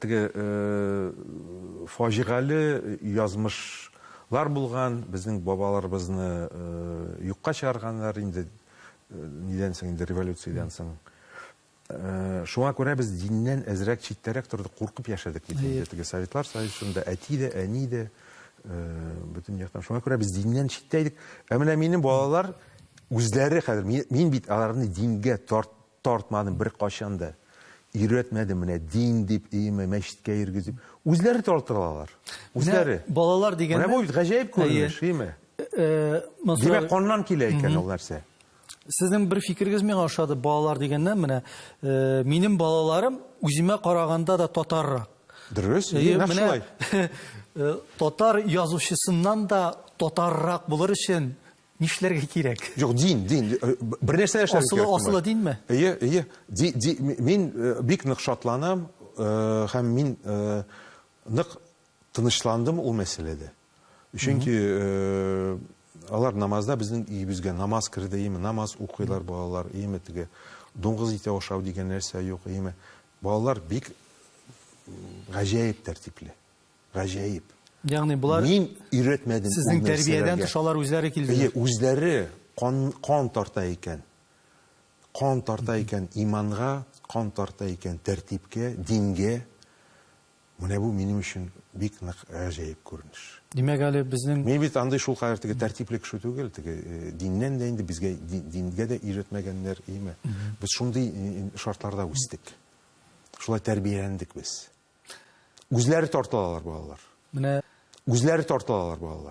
Теге фаҗигале язмышлар булган, безнең бабаларыбызны юкка чыгарганнар инде, нидән соң инде, революциядән соң. Шуңа күрә без диннән әзрәк читтәрәк тордык, куркып яшәдек бит инде. Теге Советлар Союзында әти дә, әни дә бөтен яктан. Шуңа күрә без диннән читтә идек. Ә менә минем балалар үзләре хәзер, мин бит аларны дингә тарт, тартмадым беркайчан да. Өйрәтмәдем менә дин дип, име, мәчеткә йөргезеп. Үзләре тартылалар. Үзләре. Балалар дигәндә. Менә бу бит гаҗәеп күренеш, име? Димәк, каннан килә икән ул нәрсә. Сезнең бер фикерегез миңа ошады, балалар дигәннән менә э, минем балаларым үземә караганда да татаррак. Дөрес, нәкъ шулай. Э, татар язучысыннан да татаррак булыр өчен нишләргә кирәк? Юк, дин, дин. Э, бер нәрсә эшләргә кирәк. Асылы, асылы динме? Әйе, әйе. Ди, ди, мин бик нык шатланам һәм мин нык тынычландым ул мәсьәләдә. Чөнки э, алар намазда безнең өебезгә намаз керде, име, намаз укыйлар балалар, име, теге дуңгыз ите ашау дигән нәрсә юк, име. Балалар бик гаҗәеп тәртипле. Гаҗәеп. Ягъни болар Мин өйрәтмәдем Сезнең тәрбиядән тыш алар үзләре килделәр. Әйе, үзләре кан, кан тарта икән. Кан тарта икән иманга, кан тарта икән тәртипкә, дингә. Менә бу минем өчен бик нык гаҗәеп күренеш. Димәк, әле безнең Мин бит андый шулкадәр теге тәртипле кеше түгел, теге э, диннән дә инде безгә дингә дә өйрәтмәгәннәр, име. Без шундый э, шартларда үстек. Шулай тәрбияләндек без. Үзләре тартылалар балалар. Менә үзләре тартылалар балалар.